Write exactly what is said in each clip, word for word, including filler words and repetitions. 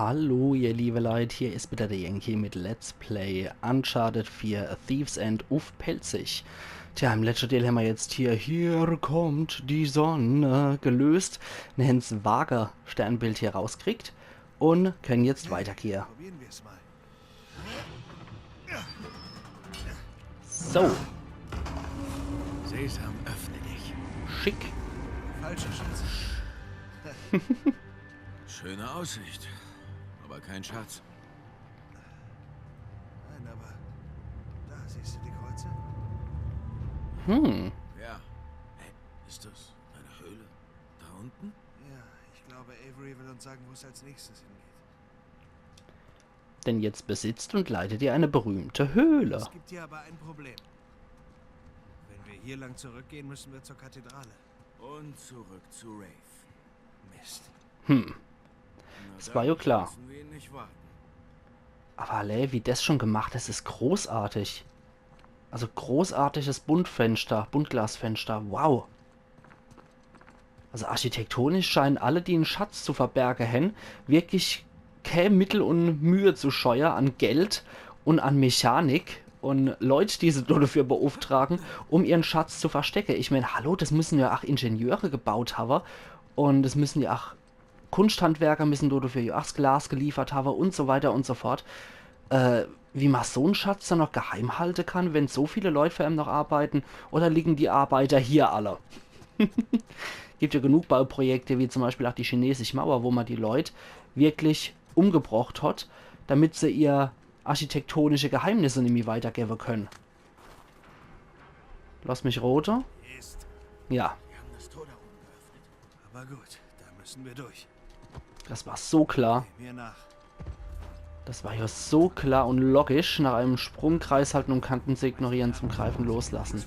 Hallo, ihr liebe Leit, hier is wieder der Yankee mit Let's Play Uncharted vier: A Thief's End uff Pälzisch. Tja, im letschte Deel hämmer jetzt hier Hier kommt die Sonne gelöst, en Hänsel-Waage-Sternbild hier rauskriegt un kenne jetzt weitergehe. Probieren wir's mal. So. Sesam, öffne dich. Schick. Falscher Schatz. Schöne Aussicht. Aber kein Schatz. Nein, aber da, siehst du die Kreuze? Hm. Ja. Hey, ist das eine Höhle? Da unten? Ja, ich glaube, Avery will uns sagen, wo es als nächstes hingeht. Denn jetzt besitzt und leitet ihr eine berühmte Höhle. Es gibt hier aber ein Problem. Wenn wir hier lang zurückgehen, müssen wir zur Kathedrale. Und zurück zu Rafe. Mist. Hm. Na, das war ja dann klar. Lassen wir ihn nicht warten. Aber alle, wie das schon gemacht is, is großartig. Also großartiges Buntfenster, Buntglasfenster, wow. Also architektonisch scheinen alle, die en Schatz zu verberge hän, wirklich kä Mittel un Mühe zu scheue an Geld un an Mechanik un Leit, die se do dafür beauftragen, um ihren Schatz zu verstecke. Ich mein, hallo, das müssen ja ach Ingenieure gebaut hawwe un das müssen ja ach Kunschthandwerker, müssen do dafür ja ach s Glas geliefert hawwe un so weiter un so fort. Äh, wie ma so en Schatz dann noch geheim halte kann, wenn so viele Leit für em noch arbeiten, oder liegen die Arbeiter hier alle? Gibt ja genug Bauprojekte, wie zum Beispiel ach die chinesisch Mauer, wo ma die Leit wirklich umgebrocht hat, damit se ihr architektonische Geheimnisse nimmi weitergewwe kenne. Lass mich rote. Mist. Ja. Wir haben das Tor da oben geöffnet. Aber gut, da müssen wir durch. Das war so klar. Mir nach. Das war ja so klar un logisch. Nach einem Sprung kreishalten, um Kanten zu ignorieren, zum Greifen loslassen. Der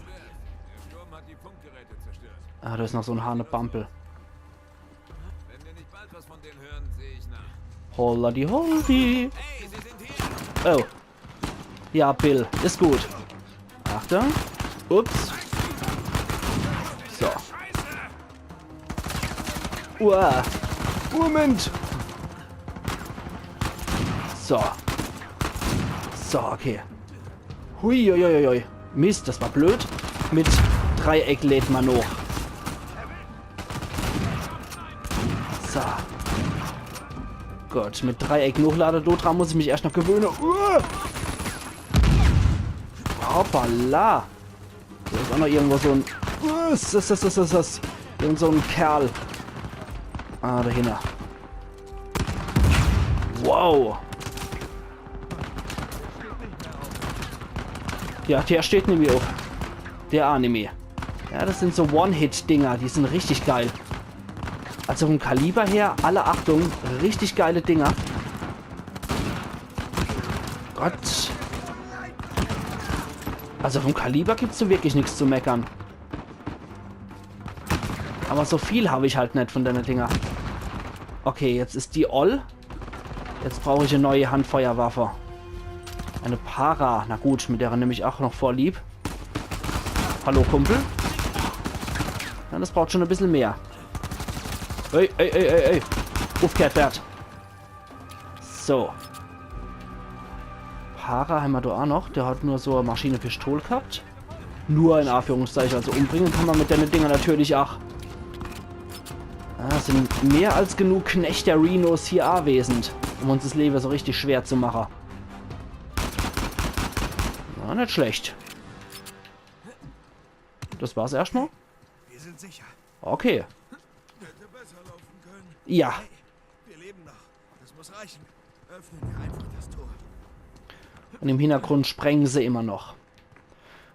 Sturm hat die Funkgeräte zerstört. Ah, da is noch so en Hanebambel. Wenn wir nicht bald was von denen hören, sehe ich nach. Holla die Holdi. Hey, sie sind hier! Oh. Ja, Bill, is gut. Achtung. Ups. So. Uah. Moment. So. So, okay. Hui, hui, hui, hui. Mist, das war blöd. Mit Dreieck lädt ma noch. So. Gut, mit Dreieck nochlade, do dran muss ich mich erscht noch gewöhne. Uah! Hoppala. Do is ach noch irgendwo so en, uah, is das, is das, is das. Irgend so en Kerl. Ah, dahinter. Wow. Ja, der steht nimmi uff. Der ach nimmi. Ja, das sind so One-Hit-Dinger, die sind richtig geil. Also vom Kaliber her, alle Achtung, richtig geile Dinger. Gott. Also vom Kaliber gibt's so wirklich nix zu meckern. Aber so viel hab ich halt net von denne Dinger. Okay, jetzt is die all. Jetzt brauch ich e neue Handfeuerwaffe. Eine Para. Na gut, mit dere nemm ich ach noch vorlieb. Hallo, Kumpel. Ja, das braucht schon e bissel mehr. Ey, ey, ey, ey, ey. Uffgehört werd. So. Para hämmer do ach noch. Der hat nur so e Maschinepistol gehabt. Nur in Anführungszeichen. Also umbringen kann ma mit denne Dinger natürlich ach. Ah, es sind mehr als genug Knechter Renos hier anwesend, um uns das Lewe so richtig schwer zu mache. Na, net schlecht. Das war's erscht mal? Wir sind sicher. Okay. Hätte besser laufen können. Ja. Wir leben noch. Das muss reichen. Öffnen wir einfach das Tor. Und im Hintergrund sprengen se immer noch.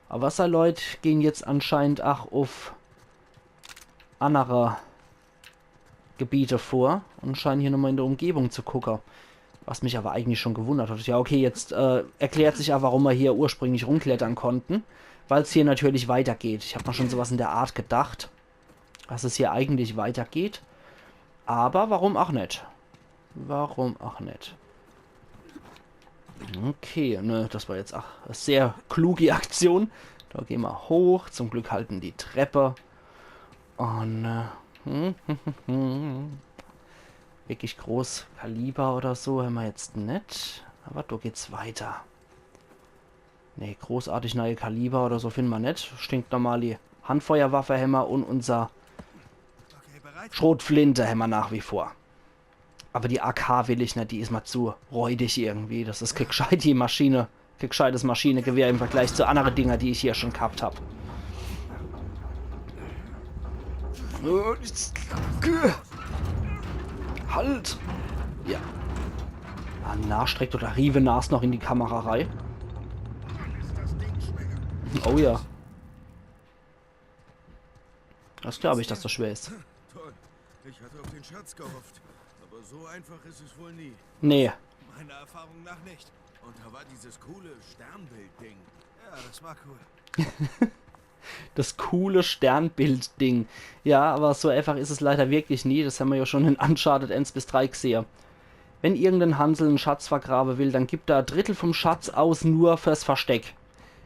Aber Wasserleut gehen jetzt anscheinend ach uff annere Gebiete vor und scheinen hier nochmal in der Umgebung zu gucke. Was mich aber eigentlich schon gewundert hat. Ja, okay, jetzt, äh, erklärt sich auch, warum wir hier ursprünglich rumklettern konnten. Weil's hier natürlich weitergeht. Ich hab mir schon sowas in der Art gedacht, dass es hier eigentlich weitergeht. Aber warum auch net? Warum auch net? Okay, ne, das war jetzt auch sehr kluge Aktion. Da gehen wir hoch. Zum Glück halten die Treppe. Und, äh, Wirklich groß Kaliber oder so hämmer jetzt net. Awwer do geht's weiter. Nee, großartig neie Kaliber oder so find mer net. Stinknormali Handfeuerwaffe hämmer un unser Schrotflinte hämmer nach wie vor. Awwer die A K will ich net, die is mer zu räudig irgendwie. Des is kä gscheiti Maschine, kä gscheites Maschinegewehr im Vergleich zu annere Dinger, die ich hier schun ghabt hab. Halt! Ja. Ah, na, streckt doch de Riewenas noch in die Kamera rei. Oh ja. Des glaab ich, dass des schwer is. Toll. Ich hatte auf den Schatz gehofft. Aber so einfach ist es wohl nie. Nee. Meiner Erfahrung nach nicht. Und da war dieses coole Sternbild-Ding. Ja, das war cool. Des coole Sternbild-Ding. Ja, awwer so einfach is es leider wirklich nie. Des hämmer jo schun in Uncharted eens bis drei gsehe. Wenn irgend en Hansel en Schatz vergrawe will, dann gibt er e Drittel vom Schatz aus nur fürs Versteck,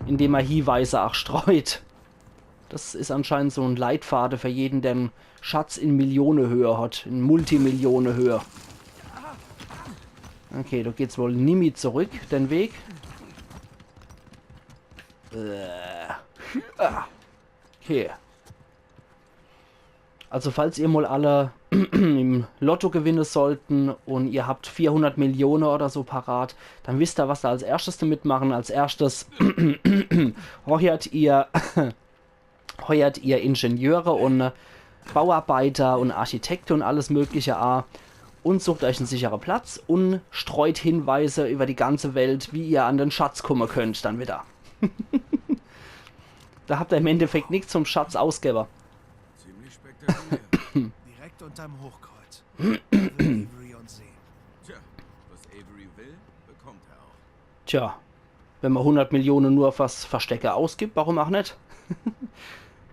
indem er Hieweise ach streut. Des is anscheinend so en Leitfade für jeden, der en Schatz in Millionehöhe hat, in Multimillionehöhe. Okay, do geht's wohl nimmi zurück, den Weg. Äh. Ah. Okay. Also falls ihr mol alle im Lotto gewinne sollten un ihr habt vierhundert Millione oder so parat, dann wisst ihr, was ihr als erschtes damit machen. Als erschtes heuert ihr, heuert ihr Ingenieure un Bauarbeiter un Architekte un alles Mögliche a un sucht euch en sichere Platz un streut Hinweise über die ganze Welt, wie ihr an den Schatz kumme könnt dann wieder. Da habt ihr im Endeffekt nix vom Schatz ausgebe. Ziemlich spektakulär. Direkt unterm Hochkreuz. Will Avery uns sehen. Tja, was Avery will, bekommt er auch. Tja, wenn mer hundert Millione nur fürs Verstecke ausgibt, warum ach net?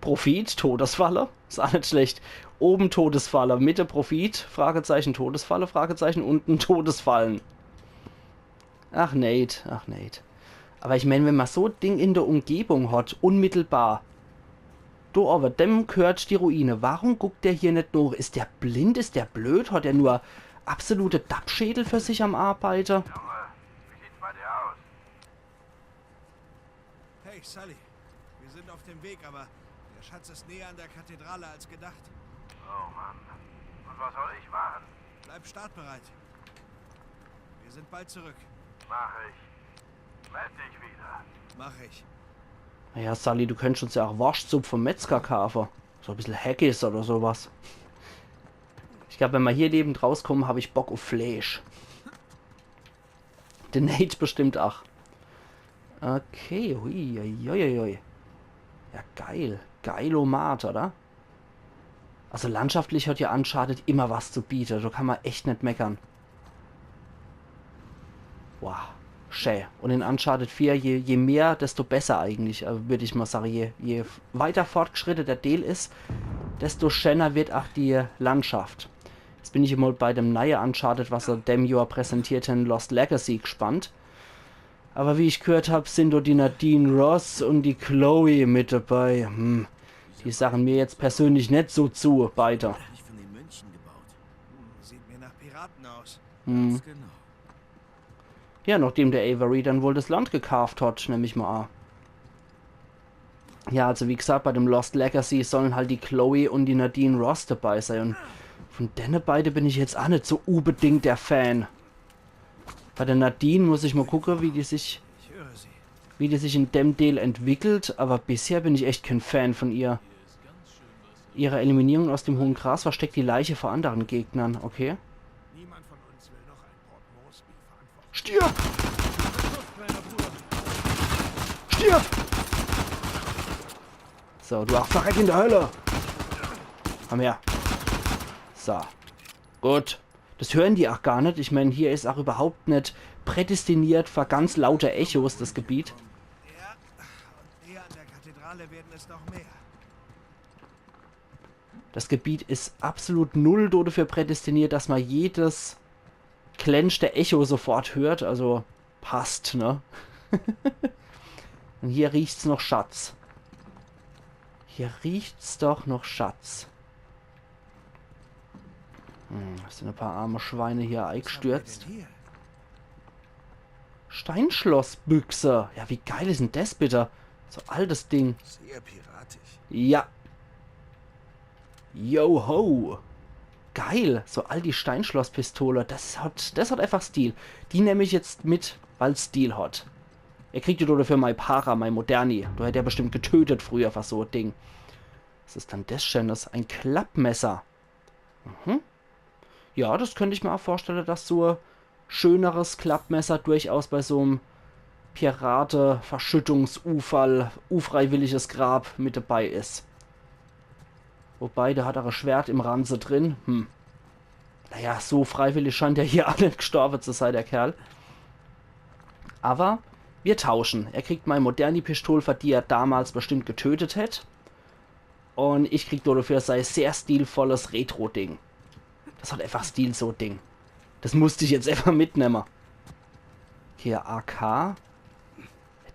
Profit, Todesfalle, is ach net schlecht. Oben Todesfalle, Mitte Profit, Fragezeichen, Todesfalle, Fragezeichen, unten Todesfallen. Ach Nate, ach Nate. Aber ich mein, wenn ma so Ding in der Umgebung hat, unmittelbar. Do, aber dem gehört die Ruine. Warum guckt der hier net noch? Is der blind? Is der blöd? Hat er nur absolute Dappschädel für sich am Arbeite? Junge, wie sieht's bei dir aus? Hey, Sully. Wir sind auf dem Weg, aber der Schatz ist näher an der Kathedrale als gedacht. Oh Mann. Und was soll ich machen? Bleib startbereit. Wir sind bald zurück. Mach ich. Meld dich wieder. Mach ich. Naja, Sully, du könntest uns ja auch Worschtsupp vom Metzger kaufe. So e bissel Haggis oder so was. Ich glaub, wenn ma hier lebend rauskommen, hab ich Bock uff Fleisch. De Nate bestimmt ach. Okay, hui, hui, hui, hui. Ja, geil. Geilomat, oder? Also landschaftlich hat ja Uncharted immer was zu biete. Do kann ma echt net meckern. Wow. Schä. Und in Uncharted vier, je, je mehr, desto besser eigentlich, äh, würd ich mal sage. Je, je f-, weiter fortgeschritte der Deel is, desto schäner wird ach die Landschaft. Jetzt bin ich mal bei dem neue Uncharted, was se dem Johr präsentiert hen, Lost Legacy, gespannt. Aber wie ich gehört hab, sind do die Nadine Ross und die Chloe mit dabei. Hm. Die sagen mir jetzt persönlich net so zu, beide. Nicht von den Mönchen gebaut. Hm, sieht mir nach Piraten aus. Hm. Ganz genau. Ja, nachdem der Avery dann wohl das Land gekaaft hat, nemm ich mal a. Ja, also wie gesagt, bei dem Lost Legacy sollen halt die Chloe und die Nadine Ross dabei sein. Und von denne beide bin ich jetzt a net so unbedingt der Fan. Bei der Nadine muss ich mal gucke, wie die sich, wie die sich in dem Deel entwickelt, aber bisher bin ich echt kein Fan von ihr. Ihre Eliminierung aus dem hohen Gras versteckt die Leiche vor anderen Gegnern, okay. Niemand von uns will noch ein Port Moresby verantwortlich. Stirb! Stirb! So, du ach verreck in der Hölle! Komm her. So. Gut. Das hören die ach gar net. Ich mein, hier is ach überhaupt net prädestiniert für ganz laute Echos, das Gebiet. Ja, und näher an der Kathedrale werden es noch mehr. Das Gebiet is absolut null dafür prädestiniert, dass ma jedes kleinste Echo sofort hört. Also passt, ne? Und hier riecht's noch Schatz. Hier riecht's doch noch Schatz. Hm, es sin e paar arme Schweine hier eigstürzt. Denn hier? Steinschlossbüchse. Ja, wie geil is denn des bitte? So altes Ding. Sehr piratisch. Ja. Yo ho. Geil. So alti Steinschlosspistole. Des hat, des hat einfach Stil. Die nemm ich jetzt mit, weil's Stil hat. Er kriegt jo dafür mei Para, mei Moderni. Do hätt er bestimmt getötet früher für so e Ding. Was is dann des Scheenes? E Klappmesser. Mhm. Ja, des könnt ich mir auch vorstelle, dass so e scheeneres Klappmesser durchaus bei so'm Pirate-Verschüttungsunfall, unfreiwilliges Grab mit dabei is. Wobei, der hat auch e Schwert im Ranze drin. Hm. Naja, so freiwillig scheint er hier auch net gestorbe zu sei, der Kerl. Aber wir tauschen. Er kriegt mei Moderni-Pistol, für die er damals bestimmt getötet hätt. Und ich krieg dafür sei sehr stilvolles Retro-Ding. Des hat einfach Stil, so e Ding. Des musst ich jetzt einfach mitnemme. Hier, A K.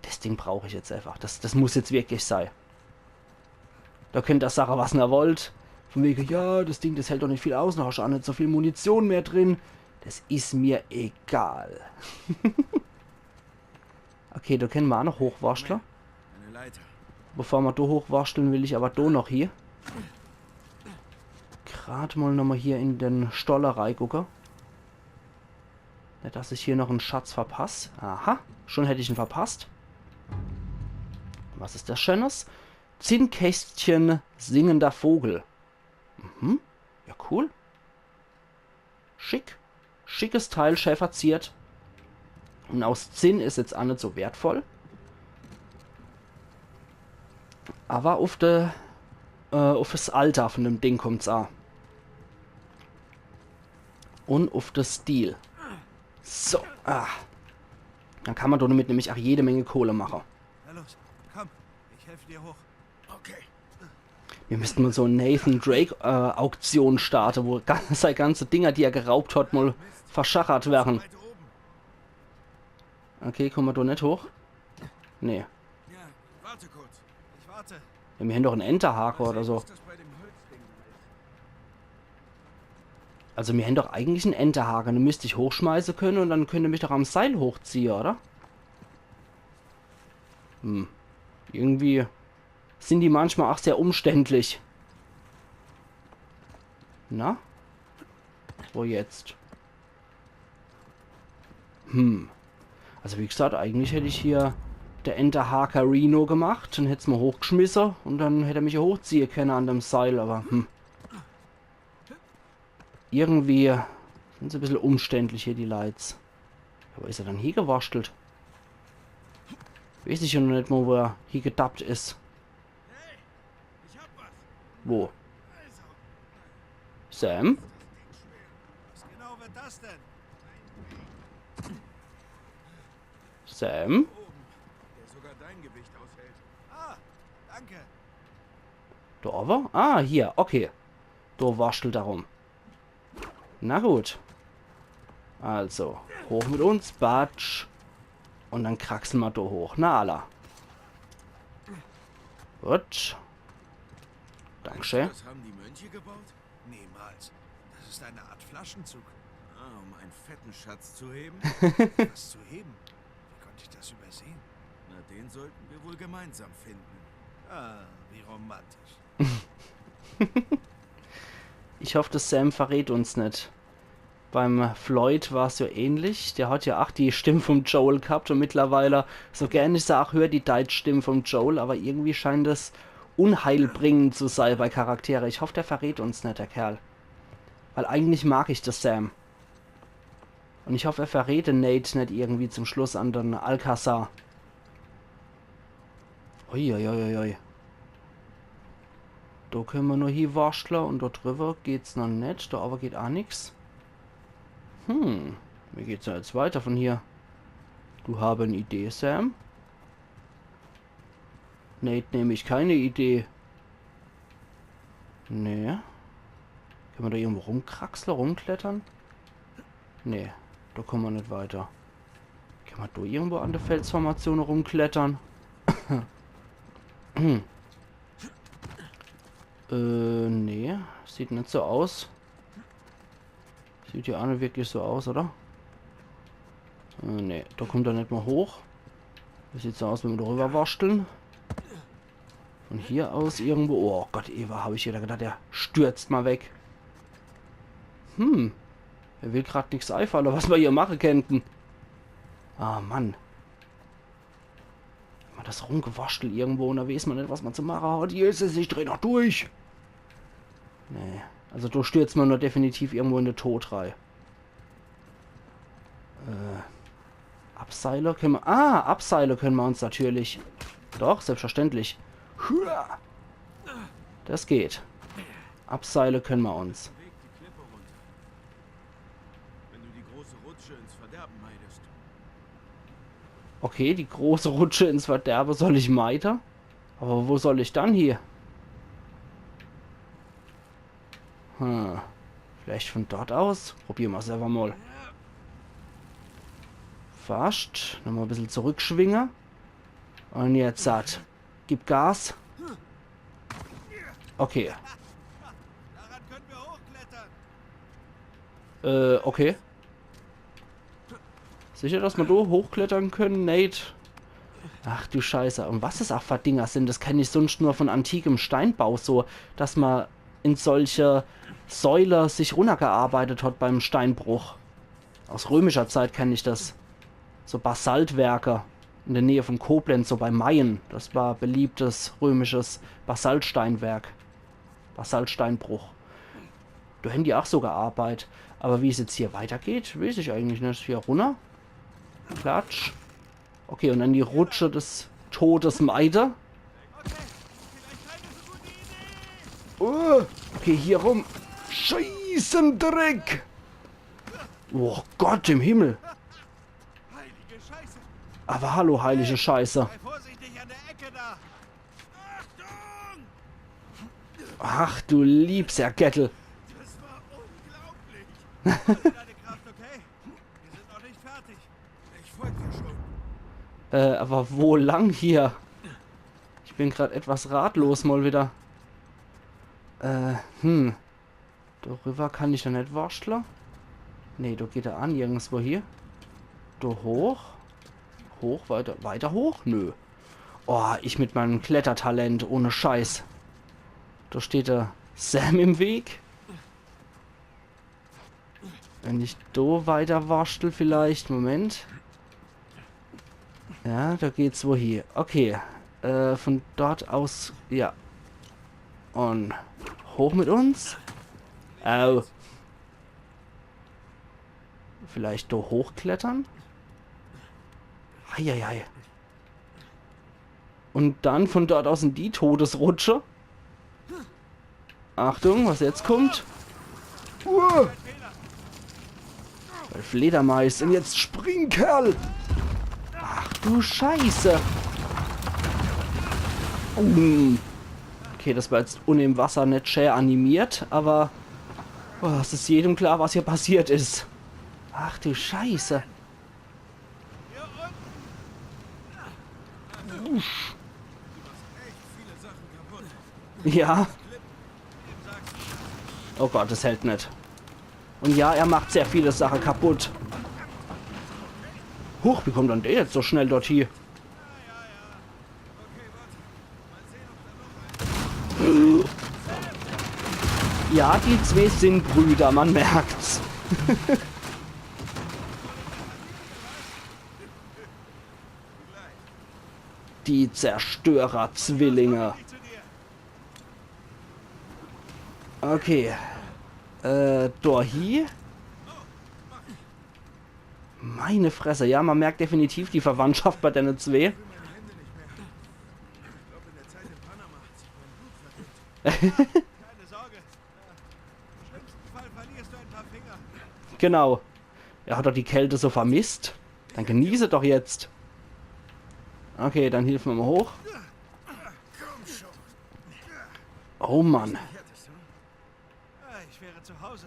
Des Ding brauch ich jetzt einfach. Des, des muss jetzt wirklich sei. Do könnt er sache, was er wollt. Von wege, ja, des Ding, des hält doch net viel aus, do hasch du auch net so viel Munition mehr drin. Des is mir egal. Okay, do könne mer auch noch hochwurschtle. Eine Leiter. Bevor mer do hochwurschtle, will ich aber do noch hier. Grad mal nochmal hier in den Stolle reigucke. Net, dass ich hier noch en Schatz verpass. Aha, schon hätt ich en verpasst. Was is des Scheenes? Zinnkästchen, singender Vogel. Mhm, ja cool. Schick. Schickes Teil, schää verziert. Und aus Zinn is jetzt auch net so wertvoll. Aber uff de, äh, uff des Alter von dem Ding kommt's a. Und uff de Stil. So, ah. Dann kann mer damit nämlich auch jede Menge Kohle mache. Na los, komm, ich helfe dir hoch. Okay. Wir müssten mal so e Nathan Drake äh, Auktion starte, wo ga- sei ganze Dinger, die er geraubt hat, mal verschachert wären. Weiter oben. Okay, komme mer do net hoch? Nee. Ja, warte kurz. Ich warte. Ja, mir hän doch en Enterhaker oder so. Was das bei dem Holzding da ist. Also mir hän doch eigentlich en Enterhaker. Den müsst ich hochschmeiße könne und dann könnt er mich doch am Seil hochziehe, oder? Hm. Irgendwie sin die manchmal auch sehr umständlich. Na? Wo jetzt? Hm. Also wie gesagt, eigentlich hätt ich hier de Enterhaker Reno gemacht und hätt's mal hochgeschmisse und dann hätt er mich ja hochziehe könne an dem Seil, aber hm. Irgendwie sin se e bissel umständlich hier, die Leits. Wo is er dann hiegewurschtelt? Weeß ich ja noch net mal, wo er hiegedappt is. Ich hab was. Wo? Also, Sam? was genau wird das denn? Sam? Der sogar dein Gewicht aushält. Ah, danke. Do owwe? Ah, hier, okay. Do wurschtelt er rum. Na gut. Also, hoch mit uns, batsch. Und dann kraxle mer do hoch. Na alla. Gut. Dankeschön. Das haben die Mönche gebaut? Niemals. Das ist eine Art Flaschenzug. Ah, um einen fetten Schatz zu heben? Was zu heben? Wie konnte ich das übersehen? Na, den sollten wir wohl gemeinsam finden. Ah, wie romantisch. Ich hoff, de Sam verrät uns net. Beim Floyd war's ja ähnlich. Der hat ja ach die Stimm vom Joel gehabt und mittlerweile, so gern ich se ach hör, die Deitsch-Stimm vom Joel, aber irgendwie scheint es unheilbringend zu sei bei Charaktere. Ich hoff, der verrät uns net, der Kerl. Weil eigentlich mag ich de Sam. Und ich hoff, er verrät de Nate net irgendwie zum Schluss an den Alcazar. Uiuiuiui. Do könne mer nur hie wurschtle und dort driwwer geht's noch net. Do owwe geht ach nix. Hm, wie geht's denn jetzt weiter von hier? Du habe e Idee, Sam? Nate, nämlich keine Idee. Nee. Könne mer do irgendwo rumkraxle, rumklettere? Nee, do komme mer net weiter. Könne mer do irgendwo an de Felsformatione rumklettere? Äh, nee. Sieht net so aus. Sieht jo aa net wirklich so aus, oder? Äh, nee, do kummt er net mol hoch. Des sieht so aus, wenn mer do riwwer waschtle. Von hier aus irgendwo. Oh Gott, Eva, hab ich widder gedacht, der stürzt mol weg. Hm. Mer will grad nix eifalle, was mer hier mache kennte. Ah, Mann. Immer des Rumgewaschtel irgendwo un do weeß mer net, was mer zu mache hot. Jesus, ich dreh noch durch. Nee, also do stürzt mer nur definitiv irgendwo in de Tod rei. Äh, abseile kenne mer. Ah, abseile kenne mer uns natürlich. Doch, selbstverständlich. Hua! Des geht. Abseile kenne mer uns. Wenn du die große Rutsche ins Verderben meidest. Okay, die große Rutsche ins Verderbe soll ich meide. Awwer wo soll ich dann hie? Hm. Vielleicht von dort aus? Probiere mer's awwer mol. Fascht. Nochmol e bissel zurückschwinge. Un jetzt satt. Gib Gas. Okay. Daran können wir hochklettern. Äh, okay. Sicher, dass mer do hochklettere kenne, Nate? Ach du Scheiße. Un was des aa für Dinger sin, des kenn ich sunscht nur von antikem Steinbau so, dass mer in solche Säule sich runnergearbeitet hot beim Steinbruch. Aus römischer Zeit kenn ich des. So Basaltwerke in de Näh von Koblenz, so bei Mayen. Des war beliebtes römisches Basaltsteinwerk. Basaltsteinbruch. Do hän die aa so gearbeit. Awwer wie's jetzt hier weitergeht, weeß ich eigentlich net. Hier runner. Klatsch. Okay, un dann die Rutsche des Todes meide. Oh, okay, hier rum. Scheißendreck. Oh Gott im Himmel. Heilige Scheiße. Awwer hallo, heilige Scheiße. Sei vorsichtig an der Ecke da. Achtung! Ach du liebser Gettel. Das war unglaublich. Deine Kraft, okay? Wir sind noch nicht fertig. Ich folg dir schon. Äh, awwer wo lang hier? Ich bin grad etwas ratlos mol widder. Äh, hm. Do riwwer kann ich jo net waschtle. Nee, do geht er aa nirgendswo hie. Do hoch. Hoch, weiter, weiter hoch? Nö. Oh, ich mit meinem Klettertalent, ohne Scheiß. Do steht de Sam im Weg. Wenn ich do weiter waschtle vielleicht. Moment. Ja, do geht's wohie. Okay. Äh, von dort aus, ja. Un hoch mit uns. Au. Vielleicht do hochklettern? Eieiei. Un dann von dort aus in die Todesrutsche. Achtung, was jetzt kommt. Uah. Fledermaus. Un jetzt spring, Kerl. Ach du Scheiße. Um. Okay, des war jetzt unne im Wasser net schää animiert, awwer, oh, es is jedem klar, was hier passiert is. Ach du Scheiße. Usch. Ja. Oh Gott, des hält net. Un ja, er macht sehr viele Sache kaputt. Huch, wie kommt dann der jetzt so schnell dort hie? Ja, die zwee sin Brüder, man merkt's. Die Zerstörer-Zwillinge. Okay. Äh, do hie. Meine Fresse, ja, man merkt definitiv die Verwandtschaft bei denne zwee. Keine Sorge. Im schlimmsten Fall verlierst du ein paar Finger. Genau. Er hat doch die Kälte so vermisst. Dann genieß se doch jetzt. Okay, dann hilfe mer mol hoch. Oh Mann. Ah, ich wäre zu Hause.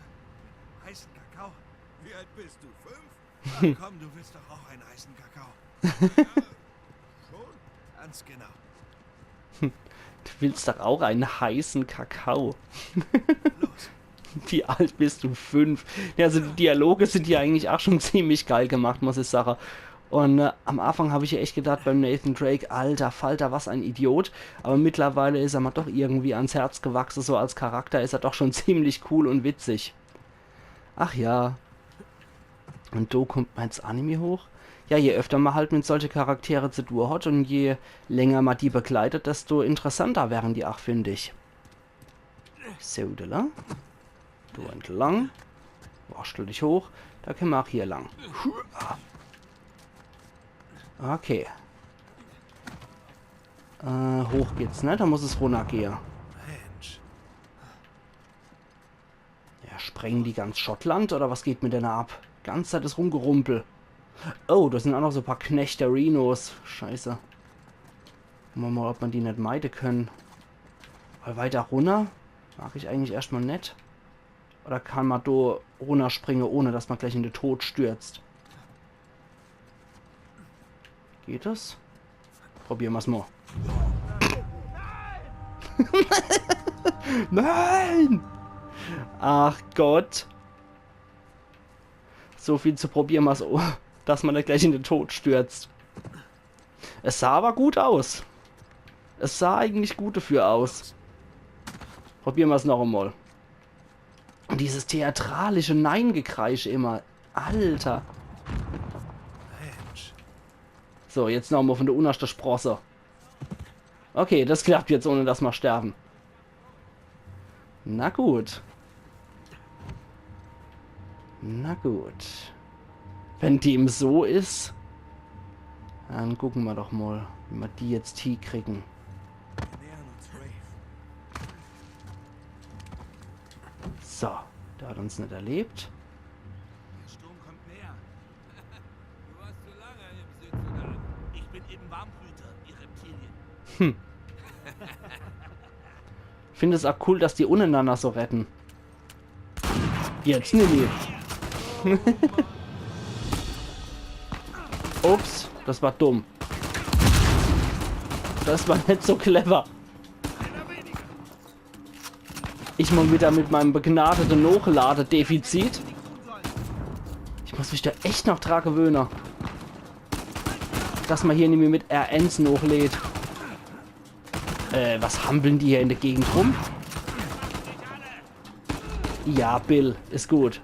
Heißen Kakao. Wie alt bist du? Fünf? Ach komm, du willst doch auch einen heißen Kakao. Schon? Ganz genau. Du willst doch auch einen heißen Kakao. Los. Wie alt bist du? Fünf. Ja, also die Dialoge sind ja eigentlich auch schon ziemlich geil gemacht, muss ich sagen. Und äh, am Anfang habe ich ja echt gedacht beim Nathan Drake, alter Falter, was ein Idiot. Aber mittlerweile ist er mir doch irgendwie ans Herz gewachsen, so als Charakter ist er doch schon ziemlich cool und witzig. Ach ja. Und do kommt man jetzt ach nimmi hoch. Ja, je öfter man halt mit solche Charaktere zu tun hat und je länger man die begleitet, desto interessanter werden die ach, finde ich. So, do lang. Do entlang. Warstel dich hoch. Do kenne mer ach hier lang. Okay. Äh, hoch geht's net, do muss es runnergehe. Mensch. Ja, sprengen die ganz Schottland oder was geht mit denne ab? Ganz Zeit is Rumgerumpel. Oh, do sind ach noch so paar Knechte Renos. Scheiße. Gucke mer mal, ob mer die net meide kenne. Weil weiter runner mag ich eigentlich erscht mal net. Oder kann mer do runnerspringe, ohne dass mer gleich in de Tod stürzt? Geht das? Probiere mer's mal. Nein! Ach Gott. So viel zu probiere mer's, oh, dass mer net gleich in de Tod stürzt. Es sah aber gut aus. Es sah eigentlich gut dafür aus. Probiere mer's noch einmal. Und dieses theatralische Nein-Gekreisch immer. Alter. So, jetzt noch mal von der unnerste Sprosse. Okay, das klappt jetzt, ohne dass mer sterben. Na gut. Na gut. Wenn dem so is, dann gucke mer doch mal, wie mer die jetzt hiekriegen. Wir nähern uns, Rafe. So, der hat uns net erlebt. Der Sturm kommt näher. Du warst zu lange im Südsudan. Ich bin eben Warmblüter, ihr Reptilien. Hm. Find's ach cool, dass die unnernanner so redde. Jetzt nimmi. Ups, das war dumm. Das war net so clever. Ich mal wieder mit meinem begnadete Nochlade-Defizit. Ich muss mich do echt noch dra gewöhne. Dass mer hier nimmi mit R eins nochlädt. Äh, was hampeln die hier in der Gegend rum? Ja, Bill, is gut.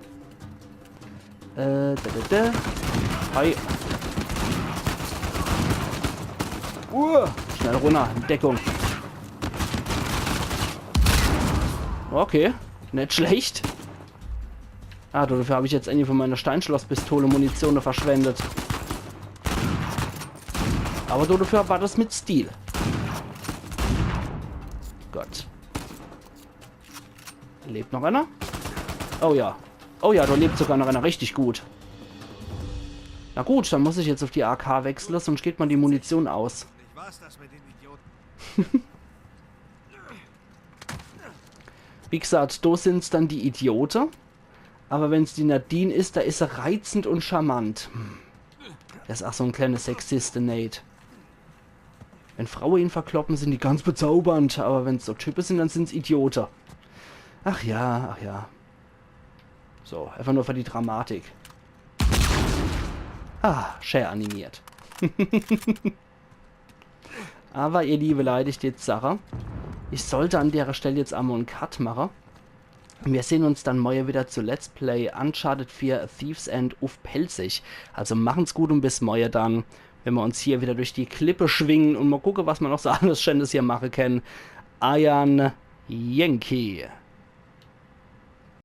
Äh, da, da, da. Hi. Uh, schnell runner, in Deckung. Okay, net schlecht. Ah, dafür hab ich jetzt eine von meiner Steinschlosspistole-Munition verschwendet. Aber dafür war das mit Stil. Gott. Lebt noch einer? Oh ja. Oh ja, do lebt sogar noch einer. Richtig gut. Na gut, dann muss ich jetzt auf die A K wechsle, sonst geht mer die Munition aus. Nicht war's das mit den Idioten? Wie gesagt, do sind's dann die Idiote. Aber wenn's die Nadine is, do is se reizend und charmant. Hm. Das is ach so en kleiner Sexist, de Nate. Wenn Fraue ihn verkloppen, sind die ganz bezaubernd, aber wenn's so Type sind, dann sind's Idiote. Ach ja, ach ja. So, einfach nur für die Dramatik. Ah, schä animiert. Aber ihr liebe Leit, ich dät sache, ich sollt an dere Stell jetzt emol en Cut mache. Mir sehn uns dann morje wieder zu Let's Play Uncharted vier: A Thief's End uff Pälzisch. Also machen's gut und bis morje dann, wenn mer uns hier wieder durch die Klippe schwingen und mal gucke, was mer noch so alles Schönes hier mache kennen. Eiern Yankee.